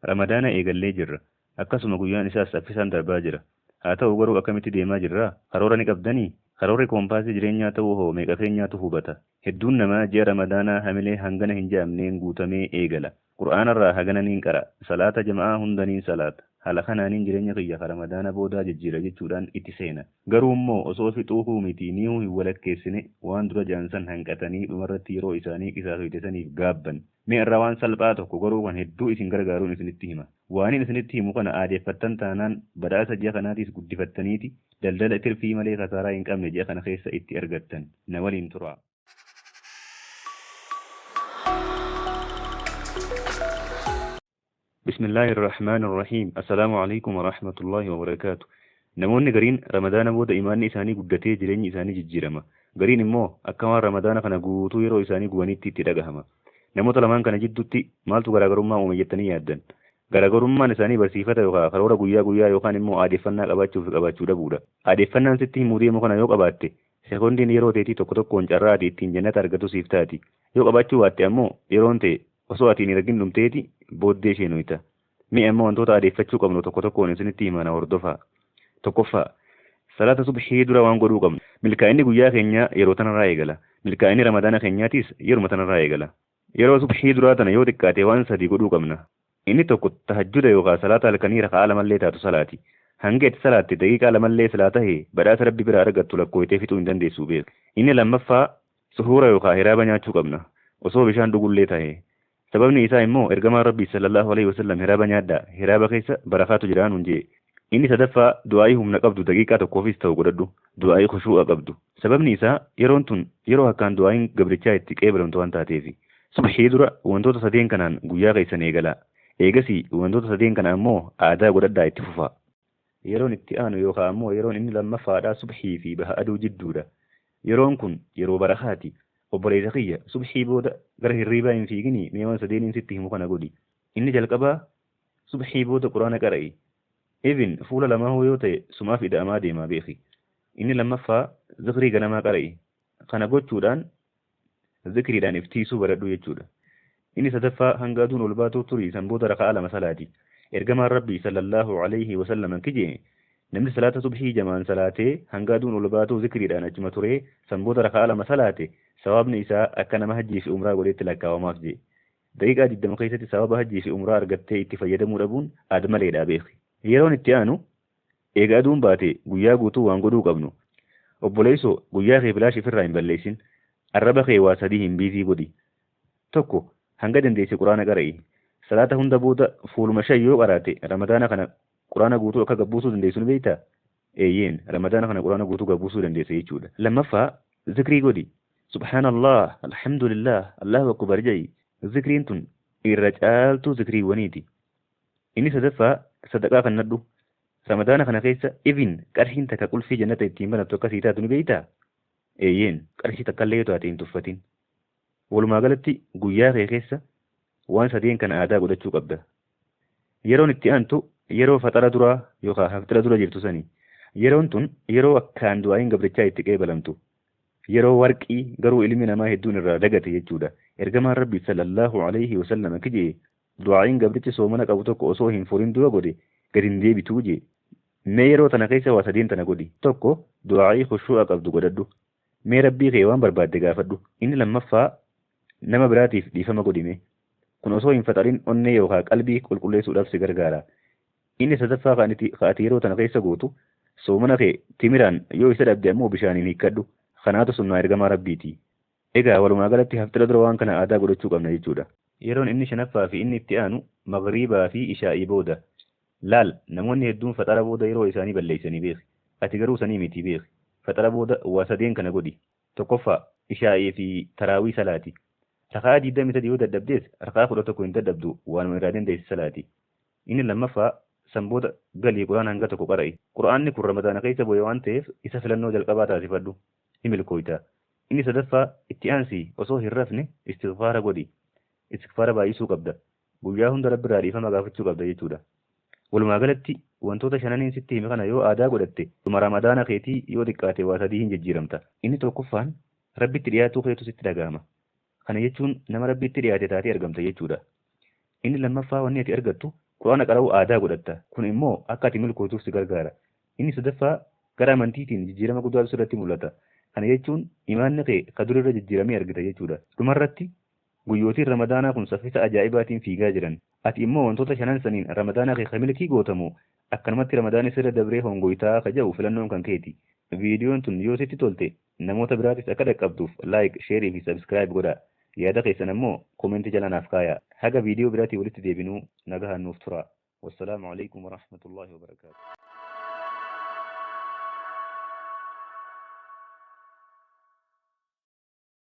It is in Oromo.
Ramadaana eegallee jirra. Akkasuma guyyaan isaas saffisaan darbaa jira. Haa ta'u garuu akkamitti deemaa jirraa? Karoora ni qabdanii? Karoorri koompaasii jireenyaa ta'uu hoo meeqa keenyaatu hubata? Hedduun namaa ji'a Ramadaanaa hamilee hangana hin je'amneen guutamee eegala. Qur'aanarraa hagana niin qara'a. Salaata jama'aa hunda niin salaata. Haala kanaaniin jireenya kiyya ka Ramadaana boodaa jijjiira jechuudhaan itti seena. Garuu immoo osoo fixuuhuu mitii niihuu hin walakkeessine waan dura ja'an san hanqatanii dhumarratti yeroo isaanii qisaasoyte saniif gaabban. Mee irraa waan salphaa tokko garuu kan hedduu isin gargaaruun isinitti hima. Waanin isinitti himu kana aadeeffattan taanaan badhaasa ji'a kanaatiis guddifattaniiti daldala tirfii malee kasaaraa hin qabne ji'a kana keessa itti argattan. Na waliin turaa. Bismillaahi Irrahmaani Irrahiim. Assalaamu Aleykum Warahmatullaahi Wabarakaatu. Namoonni gariin Ramadaana booda imaanni isaanii guddatee jireenyi isaanii jijjiirama. Gariin immoo akka waan Ramadaana kana guutuu yeroo isaanii gubaniitti itti dhagahama. Namoota lamaan kana jidduutti maaltu garaagarummaa uume jettanii yaaddan? Garaagarummaan isaanii barsiifata yookaa karoora guyyaa guyyaa yookaan immoo aadeeffannaa qabaachuu fi qabaachuu dhabuudha. Aadeeffannaan sitti himuu deemu kana yoo qabaatte sekondiin yeroo teetii tokko tokkoon carraa ati ittiin jannata argattu siif taati. Yoo qabaachuu baatte ammoo yeroon tee osoo ati hin argin dhumteeti booddee sheenoyta. Mee amma wantoota aadeeffachuu qabnu tokko tokkoon isinitti himaa na hordofaa. Tokkoffaa, Salaata subhii dura waan godhuu qabnu. Milkaa'inni guyyaa keenyaa yeroo tanarraa eegala. Milkaa'inni Ramadaana keenyaatiis yeruma tanarraa eegala. Yeroo subhii duraa tana yoo xiqqaate waan sadii godhuu qabna. Inni tokko tahajjuda yookaa salaata halkanii raka'aa lamallee taatu salaati. Hangi ati salaatte daqiiqaa lamallee silaa tahe badhaasa Rabbi biraa argattu lakkooytee fixuu hin dandeessuu beeki. Inni lammaffaa suhuura yookaa hiraaba nyaachuu qabna. Osoo bishaan dhugullee tahee. Sababni isaa immoo Ergamaan Rabbii sallallaahu aleyhi wasallam hiraaba nyaadhaa, hiraaba keessa barakaatu jiraa nuun je'e. Inni sadaffaa du'aa'ii humna qabdu daqiiqaa tokkoofis ta'u godhadhu. Du'aa'ii khushuu'a qabdu. Sababni isaa yeroon tun yeroo akkaan du'aa'iin gabrichaa itti qeebalamtu waan taateefi. Subhii dura wantoota sadeen kanaan guyyaa keessan eegalaa. Eegasii wantoota sadeen kana ammoo aadaa godhadhaa itti fufaa. Yeroon itti aanu yookaa ammoo yeroon inni lammaffaadhaa subhii fi baha aduu jidduudha. Yeroon kun yeroo barakaati. Obboleessa kiyya, subhii booda gara hirriibaa hin fiiginii mee waan sadeeniin sitti himu kana godhi. Inni jalqabaa, subhii booda Qur'aana qara'i. Even fuula lamaahuu yoo ta'e sumaaf ida'amaa deemaa beeki. Inni lammaffaa, zikrii ganamaa qara'i. Kana gochuudhaan zikriidhaan if tiiysuu baradhu jechuudha. Inni sadaffaa, hanga aduun ol baatuu turi san booda raka'aa lama salaati. Ergamaan Rabbii sallallaahu aleyhi wasallam akki je'e, Namni salaata subhii jamaan salaatee hanga aduun ol baatuu zikriidhaan achuma turee san booda raka'aa lama salaate, sawaabni isaa akka nama hajjii fi umraa godheetti lakkaawamaaf je'e. Daqiiqaa 20 keessatti sawaaba hajjii fi umraa argattee itti fayyadamuu dhabuun aad-maleedhaa beeki. Yeroon itti aanu eega aduun baate guyyaa guutuu waan godhuu qabnu. Obboleeysoo guyyaa kee bilaash ifirraa hin balleeysin. Arraba kee waa sadihiin biizii godhi. 1, Hanga dandeeyse Qur'aana qara'i. Salaata hunda booda fuuluma shan yoo qaraate Ramadaana kana Qur'aana guutuu akka gad buusuu dandeessu ni beektaa? Eeyyeen, Ramadaana kana Qur'aana guutuu gad buusuu dandeessa jechuudha. Lammaffaa, Zikrii godhi. Subhaanallaah, Alhamdulillaah, Allaahu Akbar ja'i. Zikriin tun irra caaltuu zikriiwwaniiti. Inni sadaffaa, sadaqaa kannadhu. Ramadaana kana keessa even qarshiin takka qulfii jannata ittiin banattu akka sii taatu ni beektaa? Eeyyeen, qarshii takkallee yoo taate hin tuffatin. Walumaa galatti guyyaa kee keessa waan sadeen kana aadaa godhachuu qabda. Yeroon itti aantu yeroo faxara duraa yookaa hafxira dura jirtu sani. Yeroon tun yeroo akkaan du'aa'iin gabrichaa itti qeebalamtu. Yeroo warqii garuu ilmi namaa hedduun irraa dagate jechuudha. Ergamaan Rabbii sallallaahu aleyhi wasallam akki je'e, Du'aa'iin gabrichi soomana qabu tokko osoo hin furin dura godhe gad hin deebitu je'e. Mee yeroo tana keessa waa sadeen tana godhi. 1, Du'aa'ii khushuu'a qabdu godhadhu. Mee Rabbii kee waan barbaadde gaafadhu. Inni lammaffaa nama biraatiif dhiifama godhi mee. Kun osoo hin faxarin onnee yookaa qalbii qulqulleessuudhaaf si gargaara. Inni sadaffaa ka ati yeroo tana keessa gootu soomana kee timiraan yoo isa dhabde ammoo bishaaniin hiikkadhu. Kanaatu sunnaa ergamaa Rabbiiti. Egaa walumaa galatti haftira dura waan kana aadaa godhachuu qabna jechuudha. Yeroon inni shanaffaa fi inni itti aanu maghriibaa fi ishaa'ii booda. Laal namoonni hedduun faxara booda yeroo isaanii balleessanii beeki. Ati garuu sanii miti beeki. Faxara booda waa sadeen kana godhi. Tokkoffaa, Ishaa'ii fi taraawii salaati. Raka'aa 23 yoo dadhabdees raka'aa 11 hin dadhabdu waanuma irraa dandeesse salaati. Inni lammaffaa, san booda galii Qur'aana hanga tokko qara'i. Qur'aanni kun Ramadaana keessa bu'e waan ta'eef isa filannoo jalqabaa taasifadhu. Ni milkooyta. Inni sadaffaa, itti aansii osoo hin rafne istighfaara godhi. Istighfaara baay'isuu qabda. Guyyaa hunda Rabbirraa dhiifama gaafachuu qabda jechuudha. Walumaa galatti wantoota shananiin sitti hime kana yoo aadaa godhatte dhuma Ramadaana keetii yoo xiqqaate waa sadiihin jijjiiramta. Inni tokkoffaan Rabbitti dhiyaatuu keetu sitti dhagahama. Kana jechuun nama Rabbitti dhiyaate taatee argamta jechuudha. Inni lammaffaa wanni ati argattu Qur'aana qara'uu aadaa godhatta. Kun immoo akka ati milkootuuf si gargaara. Inni sadaffaa gara amantiitiin jijjiirama guddaatu sirratti mul'ata. Kana jechuun imaanni kee ka durirra jijjiiramee argita jechuudha. Dhumarratti guyyootiin Ramadaanaa kun saffisa ajaa'ibaatiin fiigaa jiran. Ati immoo wantoota shanan saniin Ramadaanaa kee ka milkii gootamu akkanumatti Ramadaanni sirra dabree hongoytaa ka jedhu filannoon kan keeti. Viidiyoon tun yoo sitti tolte namoota biraatis akka dhaqqabduuf like, share fi subscribe godhaa. Yaada keessan ammoo comment jala naaf kaayaa. Haga viidiyoo biraatii walitti deebinuu nagahaan nuuf turaa. Wassalaamu alaikum warahmatullahi wabarakaatuh.